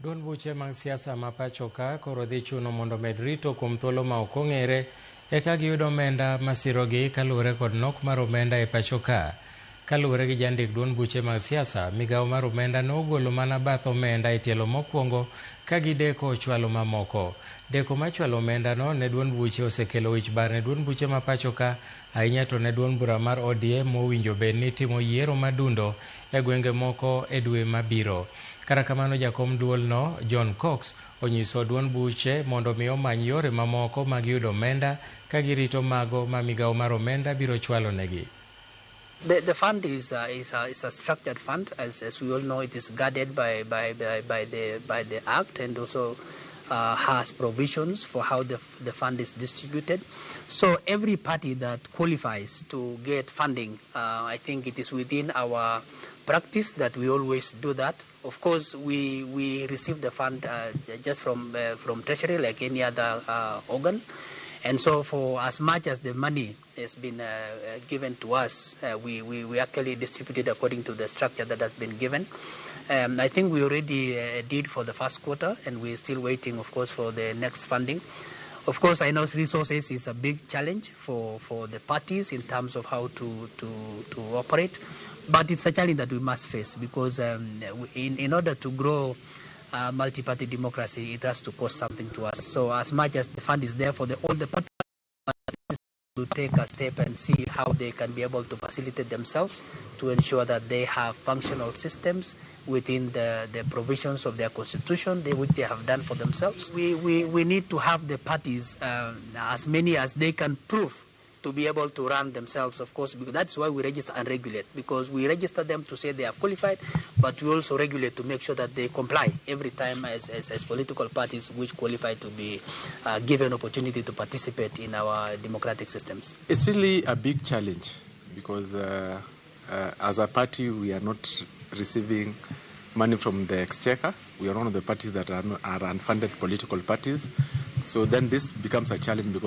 Duond buche mag siasa ma pacho ka koro dhi chuno mondo med rito kuom thuolo ma ok ong'ere eka giyud omenda masirogi kaluwore kod nok mar omenda e pacho ka. Kaluwore gi jandik duond buche mag siasa, migawo mar omenda nogolo mana bath omenda e tielo mokwongo ka gideko chwalo mamoko. Deko mar chwalo omendano ne duond buche osekelo wich bar ne duond buche ma pacho ka, ahinya to ne duond bura mar ODM mowinjo bed ni timo yiero madundo e gwenge moko e dwe mabiro. Kata kamano jakom duolno, John Cox, onyiso duond buche mondo mi omany yore mamoko mag yudo omenda ka girito mago ma migawo mar omenda biro chwalo negi. The fund is a structured fund. As we all know, it is guarded by the Act and also has provisions for how the fund is distributed. So every party that qualifies to get funding, I think it is within our practice that we always do that. Of course, we receive the fund just from Treasury like any other organ. And so for as much as the money has been given to us, we actually distribute it according to the structure that has been given. I think we already did for the first quarter, and we're still waiting, of course, for the next funding. Of course, I know resources is a big challenge for the parties in terms of how to operate, but it's a challenge that we must face because in order to grow multi-party democracy, it has to cost something to us. So as much as the fund is there for all the parties to take a step and see how they can be able to facilitate themselves to ensure that they have functional systems within the provisions of their constitution, which they have done for themselves. We need to have the parties, as many as they can prove to be able to run themselves, of course, because that's why we register and regulate, because we register them to say they have qualified, but we also regulate to make sure that they comply every time as political parties which qualify to be given opportunity to participate in our democratic systems. It's really a big challenge because as a party we are not receiving money from the exchequer. We are one of the parties that are unfunded political parties. So then this becomes a challenge because